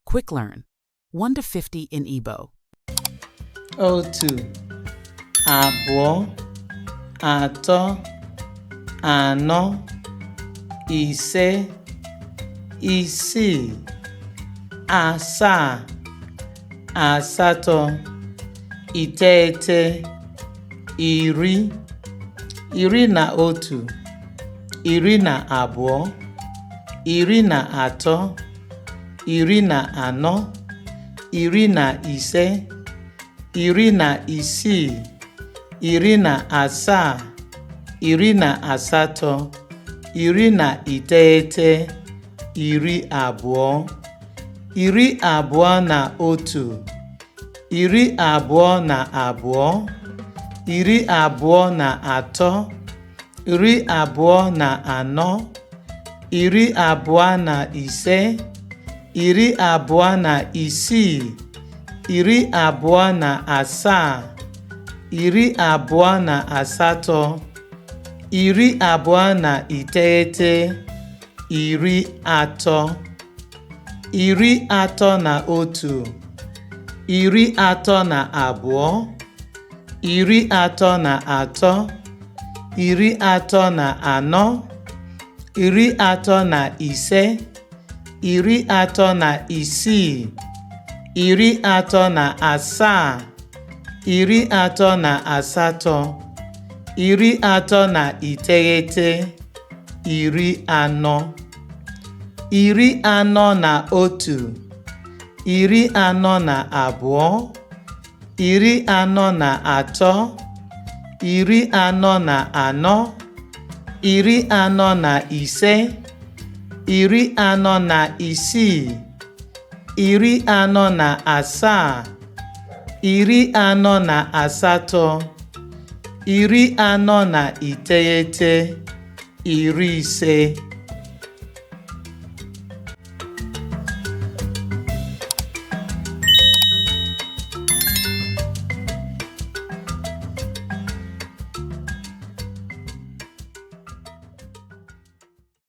Quick Learn 1 to 50 in Igbo. Otu, abụọ, atọ, anọ, ise, isii, asaa, asatọ, iteghete, iri, 11, 12, 13, 14, 15, 16, 17, 18, 19, 20, 21, 22, 23, 24, 25, 26, 27, 28, 29, 30, 31, 32, 33, 34, 35, 36, 37, 38, 39, 40, 41, 42, 43, 44, 45, 46, 47, 48, 49, 50.